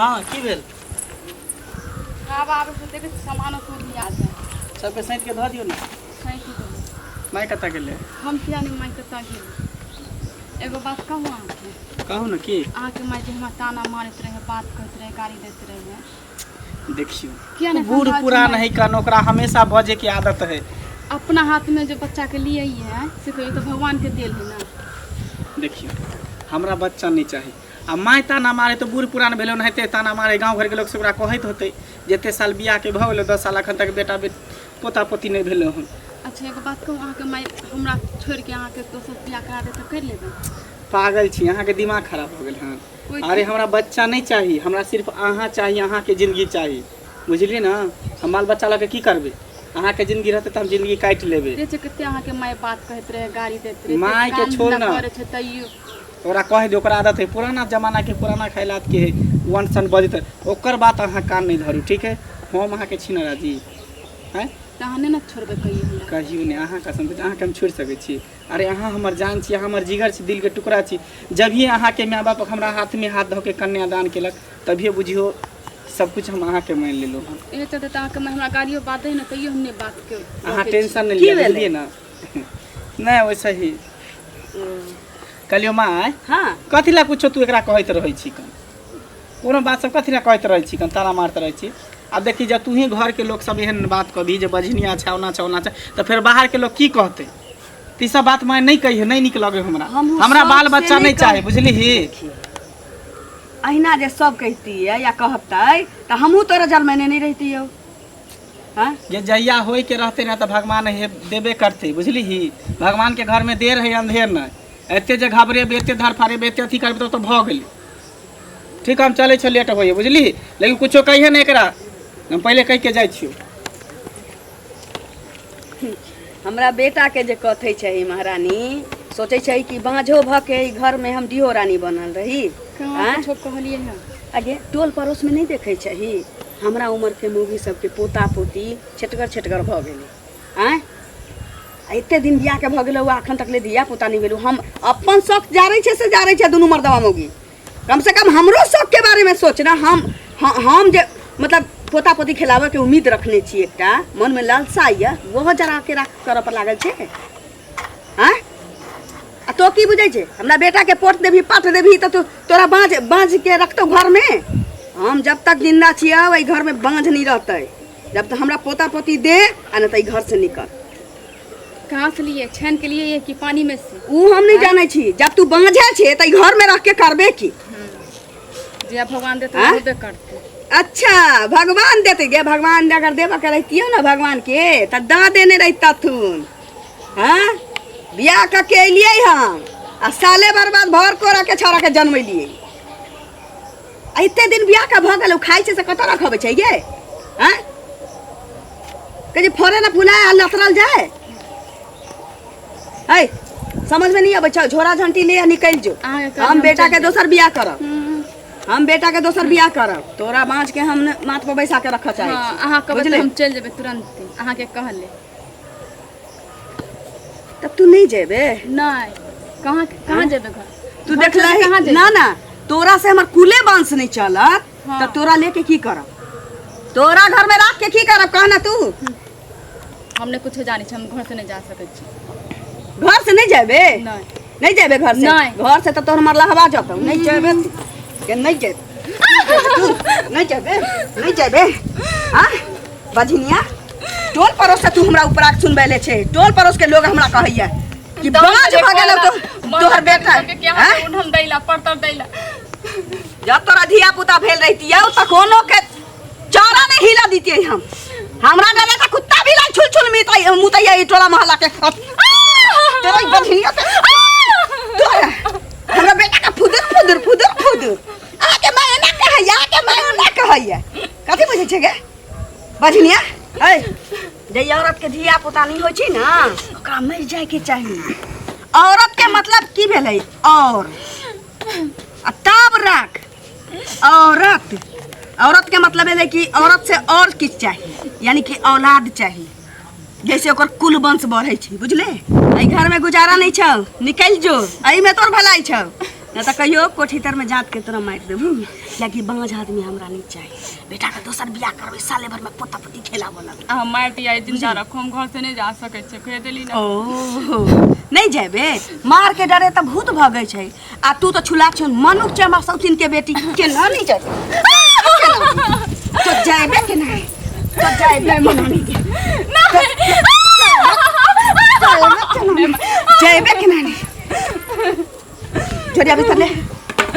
हँ की भेल? आब आबै छै, देखै छी सामानो सब लिया जाय। सबके सैंत के धऽ दियौ ने। सैंत देबै। माय कतऽ गेलै? हम किया नहि माय कतऽ गेलै। एगो बात कहू अहाँके? कहू ने की? अहाँके माय जे हमरा ताना मारैत रहै, बात कहैत रहै, गाली दैत रहै। देखियौ किया नहि बूढ़ समझाबै छै पुरान माय? है कन, ओकरा हमेशा बजे के आदत है। अपना हाथमे जे बच्चाके लिए है से कहियो तऽ भगवानके देल है ने। देखियौ हमरा बच्चा नहि चाही आ माय ताना मारे तऽ बूढ़ पुरान भेलै ओनाहिते ताना मारे। गाँव घरके लोक सब ओकरा कहैत होतै जे एते साल बियाहके भऽ गेलै, 10 साल, एखन तक बेटा बे पोता पोती नहि भेलै हन। अच्छा एगो बात कहू, अहाँके माय हमरा छोड़िके अहाँके दोसर बियाह करा देत तऽ करि लेबै? पागल छी अहाँके? दिमाग खराब भऽ गेल हन? कोइ अरे हमरा बच्चा नहि चाही, हमरा सिर्फ अहाँ चाही, अहाँके जिंदगी चाही, बुझलियै ने? हम बाल बच्चा लऽ कऽ की करबै? अहाँके जिंदगी रहतै तऽ हम जिंदगी काटि लेबै। देखै छियै कते अहाँके माय बात कहैत रहै, गाली दैत रहै, मायके काम छोड़ धन्धा ना। करै छै तैयो ओकरा कहि दे, ओकरा आदत है पुराना जमानाके, पुराना ख्यालातके है, वन सन बजैत है। ओकर बात अहाँ कान नहि धरू, ठीक है? हम अहाँके छी ने राजी आँय? तऽ अहाँ नहि ने छोड़बै कहियो हमरा? कहियो नहि, अहाँ कसम, अहाँके हम छोड़ि सकै छी? अरे अहाँ हमर जान छी, अहाँ हमर जिगर छी, दिलके टुकड़ा छी। जभिए अहाँके माय बाप हमरा हाथमे हाथ धऽ के कन्यादान केलक तभिए बुझियौ सब कुछ हम अहाँके मानि लेलहुँ हन। एहे चलते तऽ अहाँके माय हमरा गालियो बात दै ने तैयो हम नहि बातके अहाँ रोकै छी। टेंशन नहि की लिअ। भेलै? बुझलियै ने? नहि, वैसे ही कहलियौ माय। हँ। कथी लए कुछो तू एकरा कहैत रहै छी कन? कोनो बात सब कथी लए कहैत रहै छी कन, ताला मारैत रहै छी? आब देखी, जब तूही घरके लोक सब एहन बात कहबही जे बजनिया छै, ओना छै, ओना छै, तऽ फेर बाहरके लोक की कहतै? तऽ ई सब बात माय नहि कहिहे, नहि नीक लगे हमरा। हमहूँ हमरा बाल शौक से बच्चा नहि नहि चाही, कह बुझलिही? देखी, अहिना जे सब कहितियै या कहतै तऽ हमहूँ तोरा जलमैने नहि रहितियौ। हँ जे जहिया होय के रहतै ने तऽ भगवान हे देबे करतै, बुझलिही? भगवान के घर में देर है अंधेर नहि। एते जे घबरेबै, एते धरफड़ेबै, एते अथी करबै, तब तऽ भऽ गेलै। ठीक, हम चलै छियै, लेट होइए, बुझलिही? लेकिन कुछो कहिहे ने एकरा, हम पहिले कहि के जाइ छियौ। हमरा बेटाके जे कथै छै महारानी, सोचै छै कि बाँझो भऽ के ई घरमे हम डिहो रानी बनल रही। कहाँ आँय? कुछो कहलियै हँ? आगे टोल पड़ोसमे नहि देखै छही, हमरा उमरके मौगी सबके पोता पोती छेटगर छेटगर भऽ गेलै। आँय, आ एते दिन बियाहके भऽ गेलौ, एखन तक ले धिया पुता नहि भेलौ। हम अपन शौक जारै छै से जारै छै दुनू मर्दवा मौगी, कम से कम हमरो शौकके बारेमे सोच ना। हम जे मतलब पोता पोती खिलाबऽके उम्मीद रखने छी, एकटा मनमे लालसा यऽ, ओहो जरा के राख करऽ पर लागल छै। आँय, आ तो की बुझै छै? हमरा बेटाके पोट देबही, पाठ देबही तऽ तू तोरा बाँझ बाँझ के रखतौ घरमे? हम जब तक जिन्दा छियै एहि घरमे बाँझ नहि रहतै। जब तक हमरा पोता पोती दे आ नहि तऽ एहि घरसँ निकल। कहाँ से लिए? छानि के लिए कि पानी में से? उ हम नहीं जानै छी। जब तू बाँझे छे तऽ घर में रख के करबे की? जे भगवान देते आँय? होबे करते। अच्छा, भगवान देते गे? भगवान अगर देबऽ के रहितियो ने भगवान के तऽ दऽ देने रहितथुन। हाँ, बियाह कऽ के एलियै हम आ साले बर्बाद भर कोरा के छौड़ा के जन्मेलियै। आ एते दिन बियाह के भऽ गेल, खाइ छै से कतऽ रखबै छै गे? आँय, कहै छै फड़े ने फुलाय आ लतरल जाय है। समझ में नहीं अबै छौ? झोरा झंटी ले आ निकलि जो। अहाँके कहलियै हम हम बेटा के चलि दोसर बियाह करब। हम्म। हम बेटा के दोसर बियाह करब, तोरा बाँझ के हम ने माथ पर बैसा के रखऽ चाहै हँ छी। अहाँ कहबै तऽ बुझले? हम चलि जेबै तुरन्ते अहाँके कहले। तब तू नहीं जेबे? नहि, कहाँ कहाँ जेबै घर? तू घर छोड़ि देखलही कहाँ जेबै? ना ना, तोरा से हमर कुले वंश नहीं चलत। हाँ। तऽ तोरा लेके की करब? तोरा घर में राख के की करब, कह ना तू? हम नहि कुछो जानै छी, हम घर से नहि जा सकै छी। घर से नहीं जेबे? नहि। नहीं जेबे घर से? नहीं। घर से तो तोहर मरला हवा जतौ। नहीं जेबे के नहीं जेबे तू? नहीं जेबे, नहीं जेबे? हाँ बझनिया, टोल पड़ोस से तू हमरा ऊपर सुनबै ले छै। टोल पड़ोस के लोग हमरा कहैया कि बाँझ भऽ गेलौ तो तोहर बेटा। हाँ? हम दैला पड़तर दैला। जब तोरा धिया पुता भेल रहितियौ तऽ कोनो के चारा नहीं हिला दितियै हम। हमरा डरे तऽ कुत्ता भी छुल छुल मितै मुतैया ई टोला मोहल्ला के। तोरा ई बझनिया के, तोरा हमरा बेटा के फुदुर फुदुर फुदुर फुदुर आके मैं एना कहैया, आके मैं ओना कहैया, कथी बुझै छै गे बझनिया? ऐ जे औरत के धिया पुता नहीं होइ छै ने, ओकरा मरि जाय के चाही। औरत के मतलब की भेलै? और आ तब राख औरत। औरत के मतलब भेलै कि औरत से और किछु चाही, यानी कि औलाद चाही, जैसे ओकर कुल वंश बढ़ै छै, बुझले? एहि घरमे गुजारा नहि छौ, निकलि जो, एहिमे तोर भलाई छौ। नहि तऽ कहियो कोठी तरमे जात के तोरा मारि देबू, कियाकि बाँझ आदमी हमरा नहि चाही। बेटाके दोसर बियाह करबै, साले भरिमे पोता पोती खेलाबऽ लगबै। अहाँ मारि दिया जिंदा रखो, हम घर से नहीं जा सकै छियै, कहि देली ना। ओ नहि जेबे, मार के डरे तऽ भूत भगै छै, आ तू तऽ छुला छौ, मनुख छै हमरा सौतीन के बेटी, केना नहि जेबे? तो जेबे के नहि, तो जेबे के नहि, जेबे के नहि। झोरिया बिस्तर ले,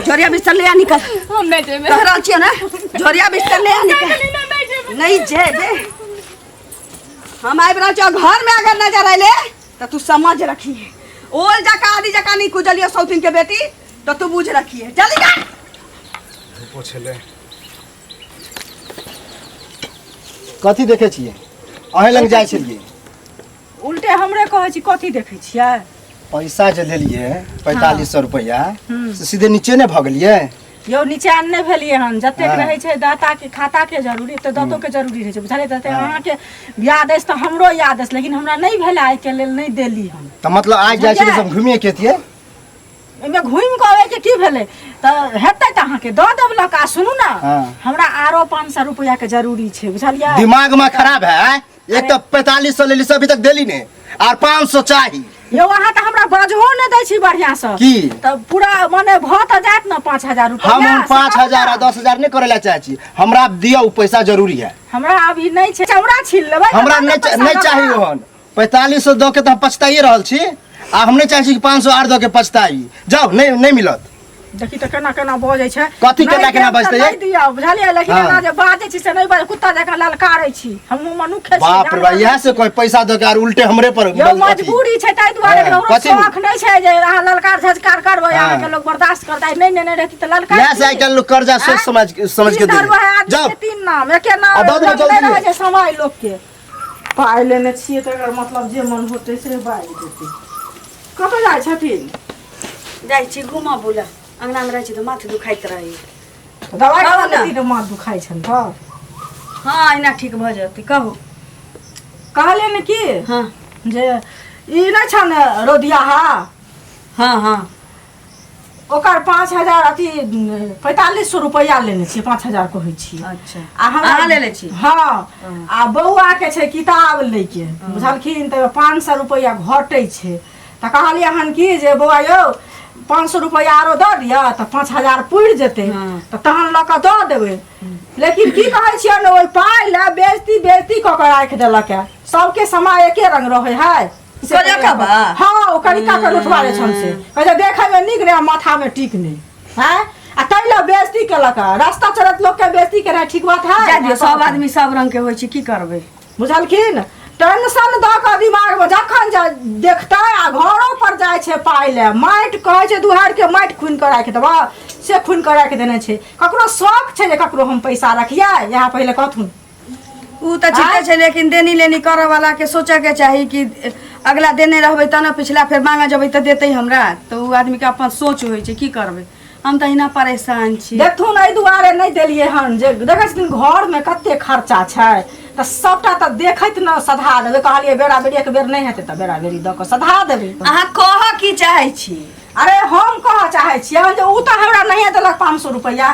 झोरिया बिस्तर ले आ निकल। हम नहीं जेबे। कह रहल छियै ने, झोरिया बिस्तर ले आ निकल। नहीं जेबे, हम आबि रहल छियौ घरमे, अगर नजर अयले तऽ तू समझ रखिहे, ओल जकाँ आदि जकाँ नहीं कुजलियो सौतीन के बेटी, तऽ तू बुझ रखिहे। चली जा। धूपो छलै। कथी देखै छियै? अहीं लग जाइ छलियै। उल्टे हमरे कहै छी कथी देखै छियै? पैसा जे लेलियै 4500 रुपैआ, से सीधे नीचे नहि भऽ गेलियै? यौ नीचा नहि भेलियै हन, जतेक हाँ। रहै छै दाता के खाता के जरूरी तऽ दतो के जरूरी रहै छै, बुझलियै? तते अहाँके याद अछि तऽ हमरो याद अछि, लेकिन हमरा नहि भेल आइके लेल, नहि देली हम। तऽ मतलब आज जाइ छलियै सब घुमिए के एतियै? एहिमे घुमि कऽ अबैके की भेलै? तऽ हेतै तऽ अहाँके दऽ देब लऽ कऽ। आ सुनू ने, हाँ। हमरा आरो 500 रुपैआके जरूरी छै, बुझलियै? दिमाग में खराब है, एक तऽ 4500 लेली से अभी तक देली नहीं, आर 500 चाही। यौ अहाँ तऽ हमरा बजहो नहि दै छी बढ़िआँसँ। की? तऽ पूरा मने भऽ तऽ जायत ने 5000 रुपैआ? हम से पाँच कहू हजार आ ने। 10,000 नहीं करे ला चाहे छी, हमरा दियौ उ पैसा जरूरी है। हमरा अभी नहि छै, चौड़ा छील लेबै तऽ हमरा दऽ नहीं देब पैसा नहीं लऽ चाही कऽ। ओहन। 4500 दऽ के तऽ हम पछताइए रहल छी, आ हम नहि चाहै छी कि 500 आर दऽ के पछताई। जाउ, नहि नहि मिलत। देखी तऽ केना केना बजै छै। कथी केना नहि केना देब तऽ बजतै? नहि दियौ, बुझलियै? लेकिन हाँ। एना जे बाजै छी से नहि बाजै, कुत्ता जकाँ ललकारै छी। हमहूँ मनुखे छी, बाप रे जानवर बाप, इएह नहि से छी। कोई पैसा दऽ के आर उल्टे हमरे पर यौ अथी। मजबूरी छै ताहि दुआरे, हाँ, ककरो कथी? शौख नहि छै जे अहाँ ललकार झझकार करबै, हाँ। अहाँके लोक बर्दाश्त करतै नहि। नहि रहती तऽ ललकार इएह से आइ काल्हि लोक कर्जा सोच समझ समझ के तीन दे आदमी जाओ। के तीन नाम, एके नाम आ दऽ देबै रंग नहि जल्दी। रहै छै समय लोकके। पाइ लेने छियै तऽ एकर मतलब जे मन होतै से बाजि देतै। कतऽ जाइ छथिन? जाइ छी घूमऽ बुलऽ, अंगनामे रहै छी तऽ माथ दुखाइत रहैए। दवाइ कहू खा ने। लेती तऽ माथ दुखाइ छनि तऽ। हँ, एना ठीक भऽ जेतै, कहू। कहलियै ने की हँ जे ई नहि छनि रौदियाहा? हँ हँ। ओकर 5000 अथी 4500 रुपैआ लेने छियै, 5000 कहै छियै। अच्छा। आ हमरा अहाँ लेने छी? हँ, आ बौआ के छै किताब लैके, बुझलखिन? तऽ 500 रुपैआ घटै छै, तऽ कहलियै हन कि जे बौआ यौ 500 रुपैआ आरो दऽ दिअ तऽ 5000 पुरि जेतै। हाँ। तऽ तहन लऽ कऽ दऽ देबै। लेकिन की कहै छियै ने, ओहि पाइ लए बेजती बेजती कऽ कऽ राखि देलक है। सबके समय एके रंग रहै है से। करियका बा? हँ, ओ करिका के उठवा लै छन, से कहै छै देखै मे नीक नहि, माथा मे टीक नहि है, आ ताहि लए बेजती केलक है। रास्ता चलत लोक के बेजती केनाइ ठीक बात है? जा दियौ, सब आदमी सब रंग के होइ छै, की करबै? बुझलखिन? टेंशन दऽ कऽ दिमागमे जखन देखतै। आ घरो पर जाइ छै पाइ लए, माटि कहै छै दुहारि के माटि खुनि कऽ राखि देबऽ, से खुनि कऽ राखि देने छै। ककरो शौक छै जे ककरो हम पैसा रखियै? इएह पहिले कहथुन। उ तऽ ठीके छै, लेकिन देनी लेनी करऽ वाला के सोचऽ के चाही कि अगला देने रहबै तब ने पिछला फेर मांगऽ जेबै तऽ देतै हमरा। तऽ उ आदमी के अपन सोच होइ छै। की करबै, हम तऽ अहिना परेशान छी। देखथुन, एहि दुआरे नहि देलियै हन जे देखै छथिन घरमे कते खर्चा छै, तऽ सबटा तऽ देखैत ने सधा देबै। कहलियै बेरा बेरी एक बेर नहि हेतै तऽ बेरा बेरी दऽ कऽ सधा देबै। अहाँ कहऽ की चाहै छी? अरे हम कहऽ चाहै छियै जे ओ तऽ हमरा नहिए देलक 500 रुपैआ,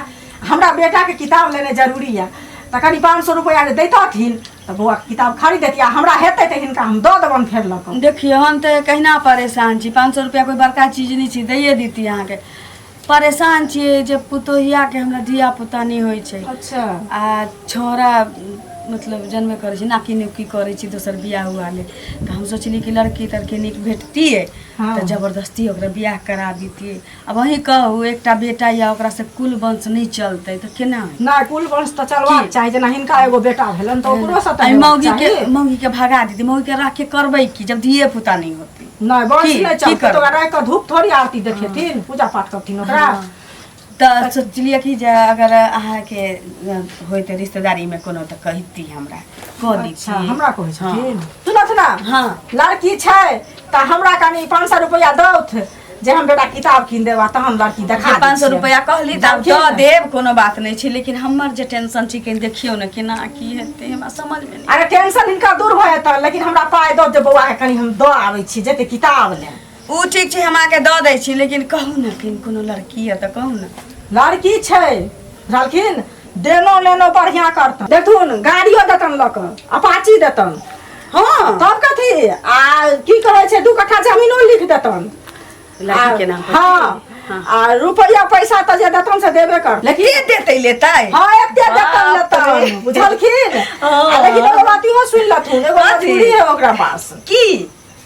हमरा बेटाके किताब लेनाइ जरूरी यऽ, तऽ कनि 500 रुपैआ जे दैतथिन तऽ बौआके किताब खरीद दैतियै, आ हमरा हेतै तऽ हिनका हम दऽ देबनि फेर लऽ कऽ। देखियौ, हम तऽ कहिना परेशान छी। 500 रुपैआ कोइ बड़का चीज नहि छै, दैए देती अहाँके। परेशान छियै जे पुतोहियाके हमरा धिया पुता नहि होइ छै। अच्छा। आ छौड़ा मतलब जनबे करै छै, नाकी नुकी करै छै दोसर बियाह उआह ले, तऽ हम सोचली कि लड़की तड़की नीक भेटतियै हाँ। तऽ जबरदस्ती ओकरा बियाह करा दितियै। आब अहीं कहू, एकटा बेटा यऽ, ओकरासँ कुल वंश नहि चलतै तऽ केना हेतै? नहि, कुल वंश तऽ चलबाक चाही। जेना हिनका एगो बेटा भेलनि तऽ ओकरो से तऽ एहि हेबाक मौगी के चाही। मौगी के भगा देती, मौगी के राख के करबै की जब धिये पुता नहि होतै? नहि, वंश की- नहि की चलतै तऽ करबै? ओकरा राखि कऽ धूप थोड़ी आरती देखेथिन, पूजा पाठ करथिन ओकरा? तऽ सोचलियै कि जे अगर अहाँके होइत रिश्तेदारीमे कोनो तऽ कहिती हमरा, कऽ अच्छा। दैती। हमरा कहै छथिन? सुनथ ने। हँ। लड़की छै तऽ हमरा कनि 500 रुपैआ दौथ जे हम बेटा किताब कीन देब, आ तहन लड़की देखा दै 500 छियै। रुपैआ कहली तऽ आब जानथिन दऽ ने? देब, कोनो बात नहि छै, लेकिन हमर जे टेंशन छै, कनि देखियौ ने केना की हेतै, हमरा समझमे नहि। अरे टेंशन हिनका दूर भऽ जेतनि, लेकिन हमरा पाइ दऽ जे बौआके कनि हम दऽ आबै छी, जेतै किताब ले। ओ ठीक छै, हम अहाँके दऽ दै छी, लेकिन कहू ने फिर कोनो लड़की यऽ तऽ कहू ने। लड़की छै बुझलखिन, देनो लेनो बढ़िया करतन, देखथुन गाड़ियो देतन लऽ कऽ, अपाची देतन। हाँ तब कथी आ की कहै छै, 2 कट्ठा जमीनो लिख देतन लड़की के नाम पर। हाँ आ रुपैआ पैसा तऽ जे देतन से देबे कर, लेकिन के देतै लेतै? हाँ एते देतन बाप रे। लेतन बुझलखिन। हाँ। आ लेकिन एगो बात इहो सुनि लथुन, एगो कथी? मजबूरी है ओकरा पास। की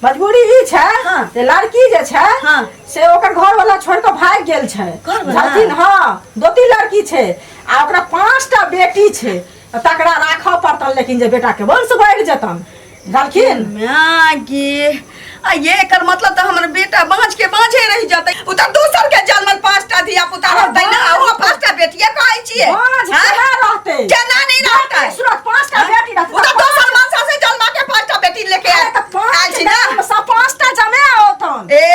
मजबूरी ई छै हाँ। जे लड़की जे छै हाँ। से ओकर घर वाला छोड़ के भागि गेल छै घरवला? बुझलखिन। हाँ 2-3 लड़की छै आ ओकरा 5टा बेटी छै, तकरा राखऽ पड़तन, लेकिन जे बेटा के वंश बढ़ि जेतन बुझलखिन। माय गे, आ ये एकर मतलब तऽ हमर बेटा बाँझ के बाँझे रहि जेतै। ओ तऽ दोसर के जन्मल 5टा धिया पुता रहतै ने, आ ओहो 5टा बेटिये कहै छियै। बाँझ हाँ? केना रहतै? केना नहि रहतै? सूरत 5टा बेटी रहतै। ओ तऽ दोसर मनसा से जन्मा के 5टा बेटी लेके अरे तऽ आयल छी ने। 5 सँ 5टा जमे औतन। ए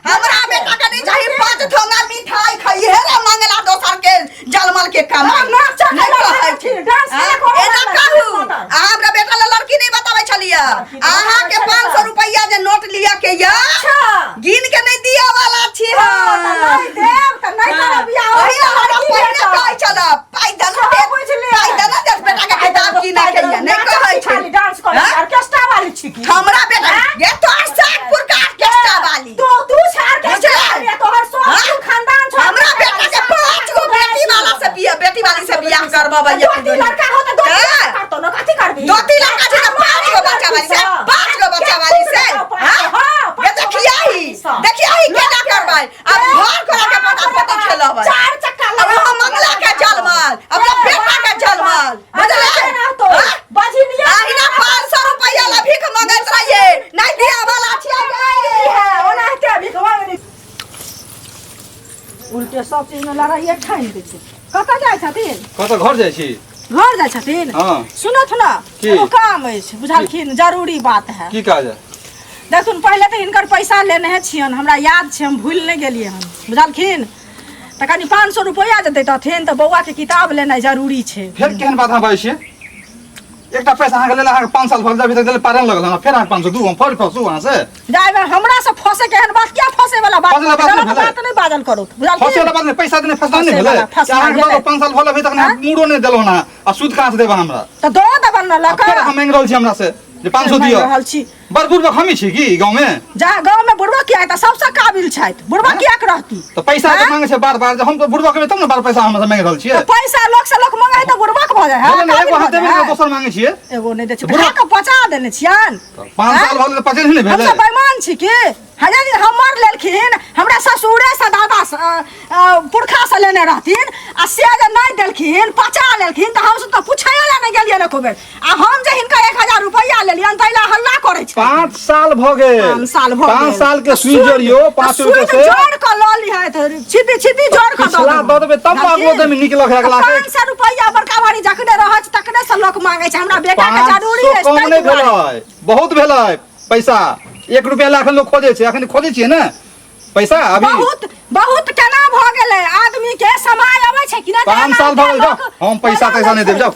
हमरा बेटा के नहीं चाही 5 थोंगा मिठाई खाई हे रे मंगला दोसर के जलमल के कमाई। हाँ, नाचा नहीं खेला कहै छी, डांस हाँ? खेला करो एना ना, कहू। ना, ना। अहाँ हमरा बेटा ला लड़की नहीं बताबै छलियै। लड़की तऽ अहाँ के बताबै 500 छलियै। रुपैया जे नोट लिअ के या अच्छा। गिन के नहीं दिया वाला छी हाँ, तऽ हम। नहीं देब तऽ नहीं करब बियाह, ओही ला हमरा लड़की पहिने भेटत। कहै छल, पाइ देना सेहो देत, बुझि लिअ। पाइ देना देत बेटा के किताब किनै के या, नहीं नाचा कहै छी छै। खाली डांस करै हाँ? ऑर्केस्ट्रा वाली छी की? हमरा बेटा गे तोहर सातपुर के ऑर्केस्ट्रा वाली। तो तू छै ऑर्केस्ट्रा बुझलै? वाली, तोहर सब हाँ? तू खानदान छौ हमरा बेटा के 5 गो बेटी वाला से बियाह, बेटी वाली से बियाह करबबै। 2-3 लड़का हो तऽ 2-3 हाँ? करतौ न, कथी करबी? 2-3 लड़का छै तऽ 5 गो बच्चा वाली से, 5 गो बच्चा वाली से। हाँ? ये देखियाही, देखियाही केना करबै। अब घर करा के पोता पोती खेलबै। 4 चक्का अब हम मंगला के जलमल, अपना बेटा के जलमल, बुझलै? हाँ? अहिना 500 रुपैया ला भीख मंगैत रहियै, नहीं दिया वाला छियै। उल्टे सब चीज में लड़ाइए ठानि दै छै। कतऽ जाइ छथिन? कतऽ घर जाइ छी? घर जाइ छथिन? हाँ। सुनथ न, की? एगो काम अछि बुझलखिन, जरूरी बात है। की काज है? देखुन पहिले तऽ हिनकर पैसा लेने छियनि, हमरा याद छै, हम भूलि नहि गेलियै हन बुझलखिन। तऽ कनि 500 रुपैआ जे दैतथिन तऽ बौआके किताब लेनाइ जरूरी छै। फेर केहन बात अहाँ बाजै छियै? एकटा पैसा अहाँके लेला अहाँके 5 साल भऽ गेल, अभी तक देले पारे नहि लगल हन, फेर अहाँके 500 दू, हम फेर फँसू अहाँ से? जाहिमे हमरा से फंसे के एहन बात किया फंसे वाला बात फंसे वाला बात गलत नहि भेलै। बात नहीं बाजल करू बुझलखिन? फंसे वाला बात नहि, पैसा देने फंसना नहि फंसे भेलै। वाला, फंसना अहाँके भेलै। लऽ 5 साल भऽ गेल, अभी तक आँय? मूड़ो नहि देलहुँ हन, आ सूद कहाँ से देब अहाँ हमरा? तऽ दऽ देबन ने लऽ आ फेर कऽ। अहाँ माँगि रहल छी हमरा से जे 500 माँगि दिअ। रहल छी। बड़ बुढ़बक हमही छी की गाँवमे? जा गाँवमे बुढ़बक किया हेतै, सबसँ काबिल छथि, बुढ़बक कियाक रहती? तऽ पैसा आँय? जे मांगे छै बार बार, जे हम तऽ बुढ़बक हेबै तब ने बार पैसा हमरा से मांगि रहल छियै। तऽ पैसा लोक से लोक मांगे है तऽ बुढ़बक भऽ जाइ है, बोले ने, काबिल एगो भऽ अहाँ देबै जाइ ने है। दोसर मांगे छियै। एगो नहि दै छियै, बुढ़बक- खा कऽ पचा देने छियनि। तऽ 5 साल भऽ गेल तऽ पचेने नहि भेलै। हमसब बेईमान छी की? हजार दिन हमर लेलखिन, हमरा ससुरे से दादा से, पुरखा से लेने रहथिन, आ से जे नहि देलखिन, पचा लेलखिन, तऽ हमसब तऽ पूछैयो लए नहि गेलियनि एको बेर। आ हम जे हिनकर 1000 रुपैआ लेलियनि ताहि लए हल्ला करै छै। 5 साल भऽ गेल। 5 साल भऽ 5 गेल। साल के सुई जोड़ियौ, 5 सुई रुपए से। जोड़ कऽ लऽ लिहथि, छिपी छिपी जोड़ कऽ दऽ पिछला दऽ देबै तब ने अगलो देबै, नीक लगै अगला के। 500 रुपैआ बड़का भारी जखने रहै छै तखने से लोक मांगै छै। हमरा बेटा के पाँच जरूरी सौ अछि कम ताहि नहि दुआरे। भेलै, बहुत भेलै पैसा। 1 रुपया ला एखन लोक खोजै छै, एखन खोजै छियै ने पैसा अभी। बहुत बहुत केना भऽ गेलै, आदमी के समय अबै छै कि नहि? 5 साल भऽ गेल, जाउ, हम पैसा तैसा नहि देब, जाउ।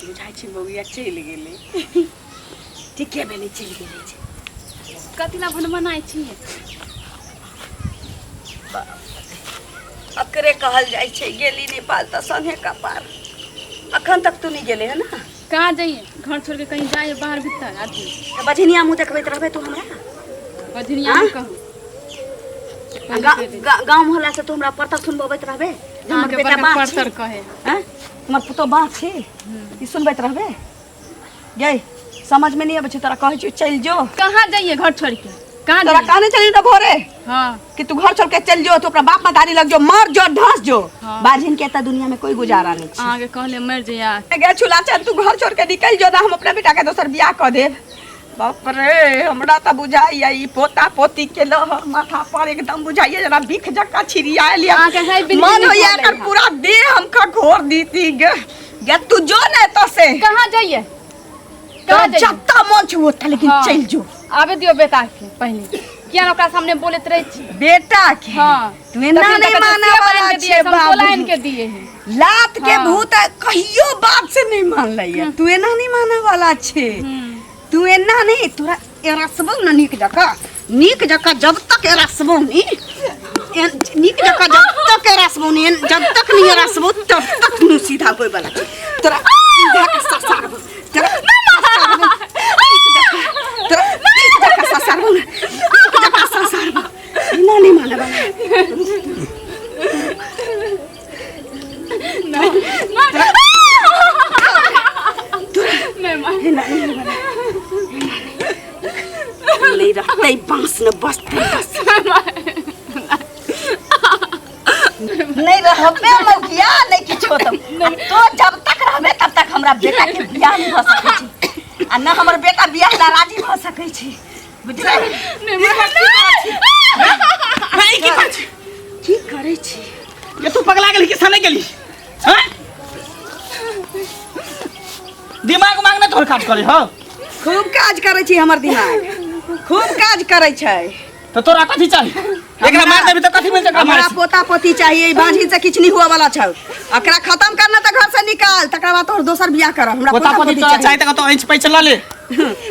बुझाइ छै बौआ चलि गेलै, ठीके भेलै चलि गेलै छै। कथी ला भनभनाइ छियै? अकरे कहल जाइ छै गेली नेपाल तऽ संगे कपार। अखन तक तू नहीं गेले है ना? कहाँ जाइए, घर छोड़ के कहीं जाइए बाहर भीतर आदमी। तऽ बझनिया मुँह देखबैत रहबै तू हमरा? बझनिया मुँह कहू। गाँव मोहल्ला से तू हमरा परतर सुनबैत रहबै जे हमर अहाँके बेटा बड़का बाँझ छै। परतर कहे। आँय? हमर पुतोह बाँझ छै, ई सुनबैत रहबै? गै समझ में नहीं अबै छै तोरा, कहै छियौ चलि जो। कहाँ जाइए घर छोड़ के? कहाँ तोरा जाइए? कहने चली ना भोरे हाँ। कि तू घर छोड़ के चल जो, तू अपना बाप मतारी लग जो, मर जो, ढस जो। हाँ। बाझिन के एतऽ दुनिया में कोई गुजारा नहीं छै। अहाँके कहले मर जइया। गे छुला चल, तू घर छोड़ के निकल जो ना, हम अपना बेटा के दोसर बियाह कऽ देब। बाप रे, हमरा तऽ बुझाइया ई पोता पोती के लहर माथा पर एकदम बुझाइया जेना बिख जकाँ छिड़ियायल या। अहाँके है बिन मन बिन होइया भऽ एकर गेल। पूरा देह हम खघोर दीती गे। गे तू जो ने एतऽ से। कहाँ जाइए? तोरा कहाँ जाइए? जत्ता मन छौ ओतऽ, लेकिन हाँ। चलि जो। आबे दियौ बेटा के पहिले। किया ने ओकरा सामने बोलैत रहै छी। बेटा के हाँ। तू एना तखन नहीं तक माने सेब वाला आनि के दिए, छे समतोला आनि बाबू के दिए है। लात के हाँ। भूत कहियो बाप से नहीं मान लैया तू एना नहीं माने वाला छे तू एना नहीं तोरा एरसबो न नीक जकाँ नीक जकाँ जब तक एरसबो नी नीक जकाँ जब तक एरसबो नी जब तक नहीं एरसबो तब तक नहीं सीधा होय वाला छे तोरा सीधा के ससारबो तोरा ससारबो नीक जकाँ तोरा नीक जकाँ ससारबो न नीक जकाँ ससारबो एना नहीं माने वाला। नहीं माँ। एना नहीं माने वाला। नहीं रहते बांस न बसते बस नहीं रहबे मौकिया नहीं किछो तो तो जब तक रहबे तब तक हमरा बेटा के बियाह नहीं भऽ सकै छै आ न हमर बेटा बियाह ला राजी भऽ सकै छै बुझलै नहीं माँ, नहीं की करै छी? की करै छी ये तू पगला गेली कि सने गेली हैं दिमाग उमाग नहि तोहर काज करे हो खूब काज करै छी हमर दिमाग खूब काज करै छै तो तोरा कथी चाही एकरा मार देबी तो कथी मिलतै एकरा हमरा मारे से? पोता पोती चाहिए ई बांझिन से किछु नहीं हुआ वाला छौ एकरा खत्म करना तऽ घर से निकाल तकरा बाद तोहर दोसर बियाह करब हमरा पोता पोती तोरा चाही तऽ कतौ ऐंच पैंच लऽ ले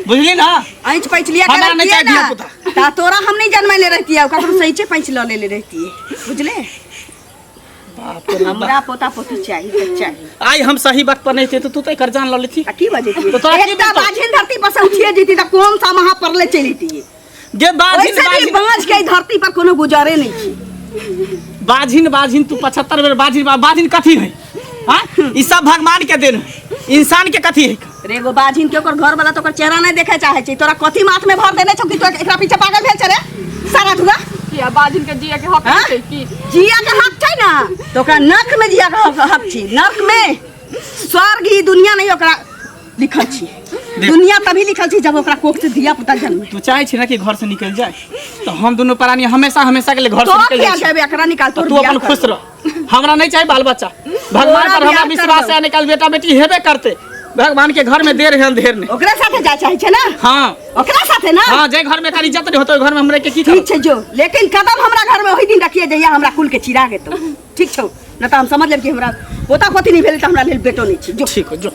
बुझली ना ऐंच पैंच लिया हमरा के नहीं रखतियै चाही ना धिया-पुता। ता तोरा हम नहीं जन्मैले रहतियै ककरो से ऐंचे पैंच लऽ लेले रहतियै बुझले बाप रे बाप। हमरा पोता पोती चाहिए तऽ चाहिए आइ हम सही वक्त पर नहीं थे तो तू तो एकर जान लऽ लेती आ की बजैतियै तो तोरा की एकटा मिलतौ? बाझिन धरती पर से उठिए जैती तऽ कोन सा महा परले चलि जैतियै गे बाझिन ओइसे भी बाझिन बाँझ के एहि धरती पर कोनो गुजरे नहीं छै बाझिन बाझिन तू 75 बेर बाझिन बाझिन कथी है हाँ ई सब भगवान के देन है इंसान के कथी है रे एगो बाझिन के ओकर घर वाला तो ओकर चेहरा नहीं देखे चाहे छै तोरा कथी माथ में भर देने छौ कि तू एकरा पीछे पागल भेल छै रे सारा धुआ किया बाजिन के जिया के हक हाँ? छै की जिया के हक छै ना तो ओकरा नर्क में जिया के हक हक छै नर्क में स्वर्ग ई दुनिया नहीं ओकरा लिखल छी दुनिया तभी लिखल छी जब ओकरा कोख से धिया पुता जन्मे तू चाहे छी ना कि घर से निकल जाए तो हम दोनों प्राणी हमेशा हमेशा के लिए घर तो से निकल किया जाए जेबे एकरा निकाल तोर तू बियाह अपन कर। खुश रह हमरा नहीं चाहिए बाल बच्चा भगवान तोरा पर हमरा बियाह विश्वास कर है निकल बेटा बेटी हेबे करते भगवान के घर में देर है अंधेर नहीं ओकरा साथे जाय चाहे छै ना हाँ ओकरा साथे ना हाँ जे घर में एकर इज्जत नहीं होतो ओहि घर में हमरे के की ठीक छै जो लेकिन कदम हमरा घर में ओहि दिन रखिए जहिया हमरा कुल के चिरा गेतौ ठीक छौ न तऽ हम समझ लेब कि हमरा पोता पोती नहीं भेल तऽ हमरा लेल बेटो नहीं छै जो ठीक हो जो।